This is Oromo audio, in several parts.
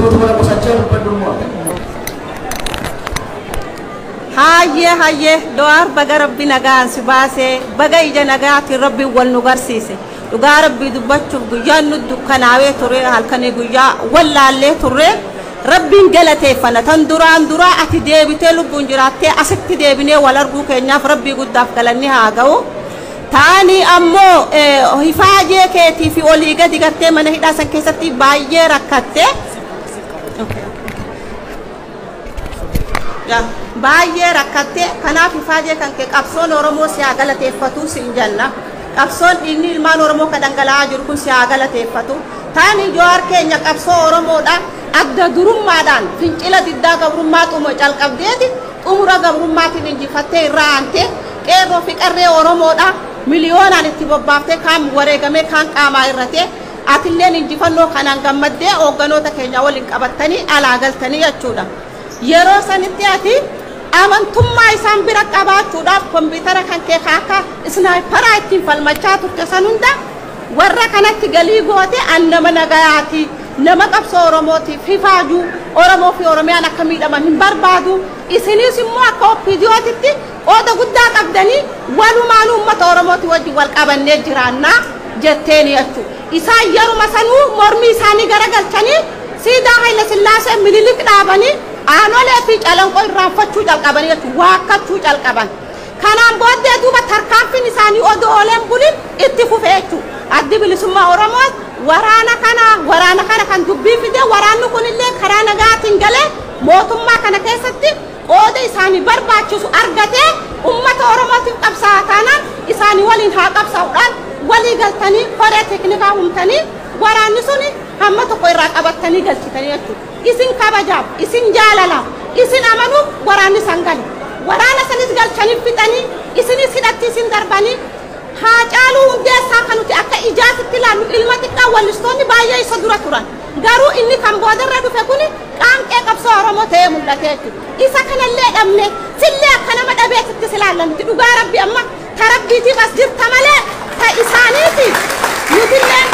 Suutuma qusachaa dubbadhu immoo. Hayyee hayyee, Jawaar, baga Rabbi nagaan si baasee, baga ija nagaatiin Rabbi wal nu garsiise. Dhugaa Rabbii dubbachuuf, guyyaan nu dukkanaawee ture, halkanii guyyaa wallaallee turre. Rabbiin galateeffanna. Tan duraan duraa ati deebitee lubbuun jiraattee asitti deebinee wal arguu keenyaaf Rabbii guddaaf galanni haa ga'u. Taani ammoo hifaajee keetii fi olii gadi gartee mana hidhaa san keessatti baay'ee rakkatte. Baay'ee rakkatte. Kanaaf ifaajee kan kee qabsoon Oromoo si haa galateeffatu siin jenna. Qabsoon dhiigni ilmaan Oromoo kan dhangala'aa jiru kun si haa galateeffatu. Taani Jawaar keenya, qabsoo Oromoodha. Adda durummaadhaan fincila diddaa gabrummaa xumura calqabdeeti xumura gabrummaatiin injifattee irraa aantee qeerroo fi qarree Oromoodha. Miliyoonaan itti bobbaaftee, kaan wareegamee, kaan qaamaa irratee, atilleen injifannoo kanaan gammaddee hoogganoota keenya waliin qabattanii alaa galtanii jechuudha. Yeroo sanitti ati amantummaa isaan bira qabaachuudhaaf kompiitara kan kee akka sniperaa ittiin falmachaa turte san hunda warra kanatti galii goote. An nama nagayaati, nama qabsoo Oromootiif hifaaju, Oromoo fi Oromiyaan akka miidhaman hin barbaadu, isinis immoo akka OPDOtitti qooda guddaa qabdanii walumaan uummata Oromooti wajjin wal qabannee jiraannaa jetteeni jechuudha. Isaan yeruma sanuu mormii isaanii garagalchanii siidaa Haayila Sillaasee Minilik dhaabanii Aanolee fi Calanqoo irraanfachuu calqabanii jechuudha, waakkachuu calqaban. Kanaan booddee duuba tarkaanfiin isaanii odoo ooleen bulin itti fufee jechuudha. Addi Bilisummaa Oromoo waraana kana kan dubbii fide, waraanni kunillee karaa nagaatiin galee mootummaa kana keessatti qooda isaanii barbaachisu argatee ummata Oromootiif qabsaa'aa taanaan isaanii waliin haa qabsaa'uudhaan walii galtanii koree teeknikaa humtanii waraanni suni hamma tokko irraa qabattanii galchitanii jechuudha. Isin kabajaaf, isin jaalalaaf, isin amanuuf waraanni san gale. Waraana sanis galchanii fixanii isinis hidhatti isin darbanii. Haacaaluu Hundeessaa kan nuti akka ijaasitti ilaallu, ilma xiqqaa, wallistoonni baay'ee isa dura turan. Garuu inni kan boodarra dhufe kuni qaanqee qabsoo Oromoo ta'ee mul'ate jechuudha. Isa kanallee dhabne, sillee akka nama dhabeetitti ilaalla nuti. Dhugaa Rabbi, amma ta Rabbiitiif as jirta malee ta isaaniiti. Nutillee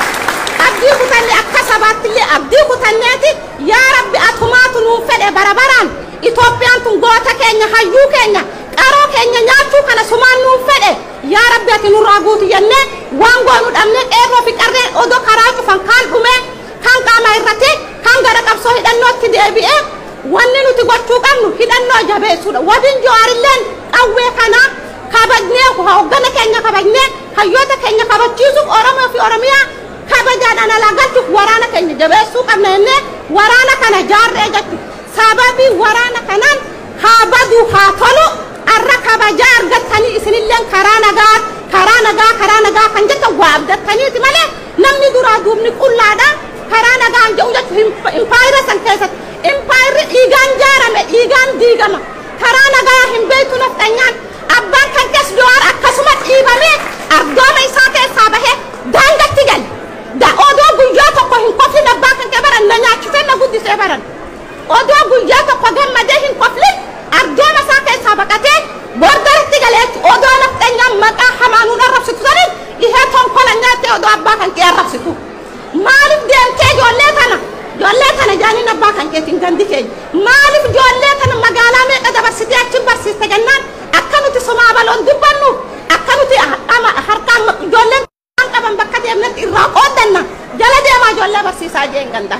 abdii kutanne, akka sabaattillee abdii kutanneeti. Yaa Rabbi, atumaatu nuun fedhe bara baraan Itoophiyaan tun goota keenya, hayyuu keenya, qaroo keenya nyaachuu kana sumaan nuun fedhe. Yaa Rabbi, ati nurraa guutu jennee waan goonu dhabne. Qeerroo fi qarreen odoo karaa cufan, kaan dhumee, kaan qaama irratti, kaan gara qabsoo hidhannootti deebi'ee, wanni nuti gochuu qabnu hidhannoo jabeessuudha. Wabiin Jawaarilleen qawwee kana kabajnee, hoggana keenya kabajnee, hayyoota keenya kabachiisuuf, Oromoo fi Oromiyaa kabajaadhaan alaa galchuuf waraana keenya jabeessuu qabna jennee waraana kana jaarree jechuudha. Sababii waraana kanaan haa badu haa tolu arra kabajaa argattanii, isinilleen karaa nagaa, karaa nagaa, karaa nagaa kan jettan waa abdattaniiti malee namni duraa duubni qullaadha karaa nagaan jedhu jechuun impaayira san keessatti. Impaayirri dhiigaan jaarame dhiigaan diigama. Karaa nagaa hin beektu nafxanyaan. Abbaan kan keessa Jawaar akkasuma dhiibamee ardooma isaa keessaa bahee daangatti gale. Odoo guyyaa tokko hin koflin abbaa kan kee baran na nyaachisee na guddisee baran. Odoo guyyaa tokko gammadee hin koflin ardooma isaa keessaa baqatee bordaritti galee. Odoo nafxanyaan maqaa hamaanuun arrabsitu saniin ihee tonkola nyaattee odoo abbaa kan kee arrabsitu. Maaliif deemtee ijoollee tana jaaniin abbaa kan keetiin gandi keenya? Maaliif ijoollee tana magaalaa meeqa dabarsitee achi barsiiste jennaan, akka nuti somaa baloon dubbannu, akka nuti harkaan ijoolleen qaban bakka deemnetti irraa qooddanna, jala deemaa ijoollee barsiisaa jeen ganda.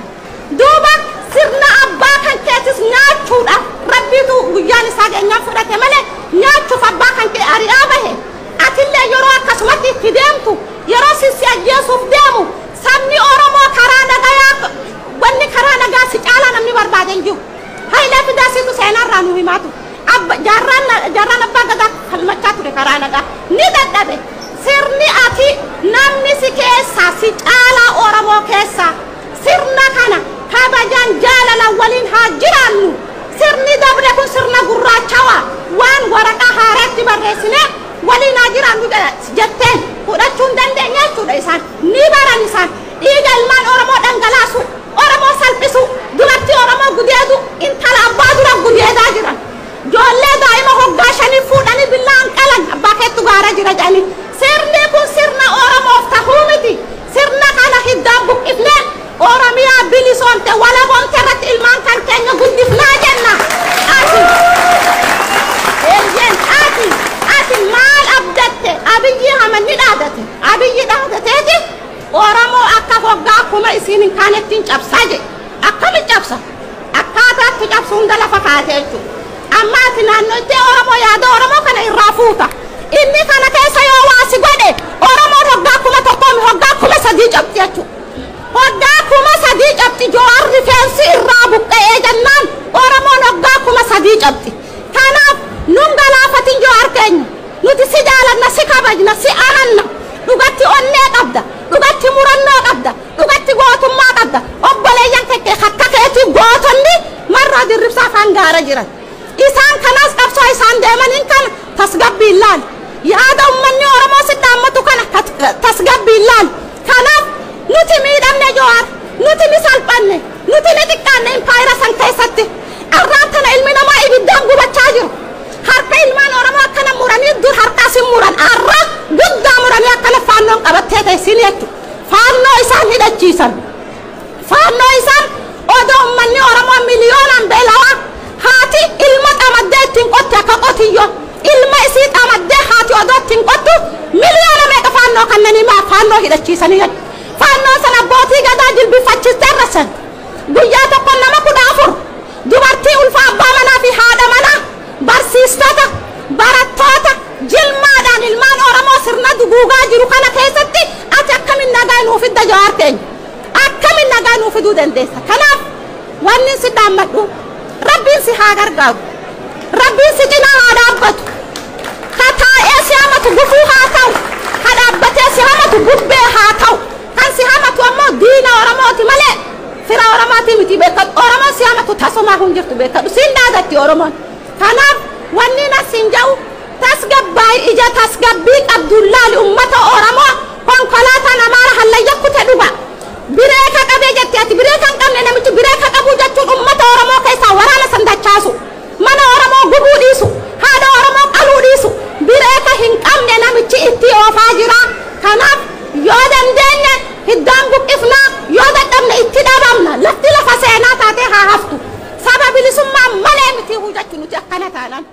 Duuba sirna abbaa kan keetis nyaachuudhaaf Rabbiitu guyyaan isaa geenyaan fudhate malee nyaachuuf abbaa kan kee ari'aa bahe. Atillee yeroo akkasumatti itti deemtu, yeroo sissi ajjeesuuf deemu, sabni Oromoo karaa nagayaa, wanni karaa nagaa si caalaa namni barbaade hin jiru. Hayilee Fidaasiitu seenaarraa nu himaatu. Jaarraan abbaa gadaa falmachaa ture karaa nagaa. Ni dadhabe. Sirni ati namni si keessaa si caalaa Oromoo keessaa sirna kana kabajaan jaalalaan waliin haa jiraannu. Sirni dabre kun sirna gurraachawaa waan waraqaa haaraatti barreessine waliin haa jiraannu jetteen fudhachuu hin dandeenye jechuudha isaan. Ni baran isaan dhiiga ilmaan Oromoo dhangalaasu, Oromoo salphisu, dubartii Oromoo gudeedu, intala abbaa dura gudeedaa jiran. Ijoollee daa'ima hoggaa 5 fuudhanii billaan qalan, abbaa keettu gaara jira jedhanii. Sirni kun sirna Oromoof tahuu miti. Sirna kana hiddaan buqqifnee Oromiyaa bilisoomte, walaboomte irratti kaate jechuudha. Amma ati naannoo itti Oromoo yaada Oromoo kana irraa fuuta. Inni kana keessa yoo waasi godhe Oromoon hoggaa 1000 hoggaa 3000 cabxi jechuudha. Hoggaa 3000 cabxi Jawaar rifeensi irraa buqqa'ee jennaan Oromoon hoggaa 3000 cabxi. Kanaaf nun galaafatin Jawaar keenya. Nuti si jaalanna, si kabajna, si amanna. Dhugatti onnee qabda, dhugatti murannoo qabda, dhugatti gootummaa qabda. Obboleeyyan kekkee akka keetii gootonni marraa dirribsaa afaan gaara jiran. Isaan kanaas qabsoo isaan deemaniin kana tasgabbiin laal. Yaada uummanni Oromoo si dhaammatu kana tasgabbiin laal. Kanaaf nuti miidhamne Jawaar, nuti ni salphanne, nuti ni xiqqaanne impaayira san keessatti. Arraan tana ilmi namaa ibiddaan gubachaa jiru. Harka ilmaan Oromoo akkana muranii dur harkaas hin muran. Arraa guddaa muranii akkana faannoon qabattee teessin jechuudha. Faannoo isaan hidhachiisan. Faannoo isaan odoo uummanni Oromoo miliyoonaan beelawaa haati ilma xamaddee ittiin qotti akka qotiyyoo. Ilma isii xamaddee haati odoo ittiin qottu miliyoona meeqa faannoo kannanii maa faannoo hidhachiisanii jechuudha. Faannoo sana abbootii gadaa jilbifachiistee irrasan. Guyyaa tokko nama 14 dubartii ulfa abbaa manaa fi haadha manaa barsiistota barattoota jilmaadhaan ilmaan Oromoo sirna duguugaa jiru kana keessatti ati akkamiin nagaa nuuf fidda Jawaar keenya? Akkamiin nagaa nuuf fiduu dandeessa? Kanaaf wanni si dhaammadhu Rabbiin si haa gargaaru. Rabbiin si cinaa haa dhaabbatu. Ka taa'ee si hamatu gufuu haa ta'u. Ka dhaabbatee si hamatu bubbee haa ta'u. Kan si hamatu ammoo diina Oromooti malee fira Oromooti miti beekadhu. Oromoon si hamatu tasumaa hin jirtu beekadhu. Siin dhaadatti Oromoon. Kanaaf wanni nas hin jedhu tasgabbaa'ii ija tasgabbii qabduun laali uummata Oromoo konkolaataan Amaara hallayya kute dhuga. Bireeka qabee jetti ati bireeka hin qabne namichi bireeka qabuu jechuun uummata Oromoo keessaa waraana san dachaasu. Mana Oromoo gubuu dhiisu. Haadha Oromoo qaluu dhiisu. Bireeka hin qabne namichi itti oofaa jira. Kanaaf yoo dandeenye hiddaan buqqifnaa yoo dadhabne itti dhabamna. Lafti lafa seenaa taatee haa haftu. Saba bilisummaa malee miti hojjechu nuti akkana taanaan.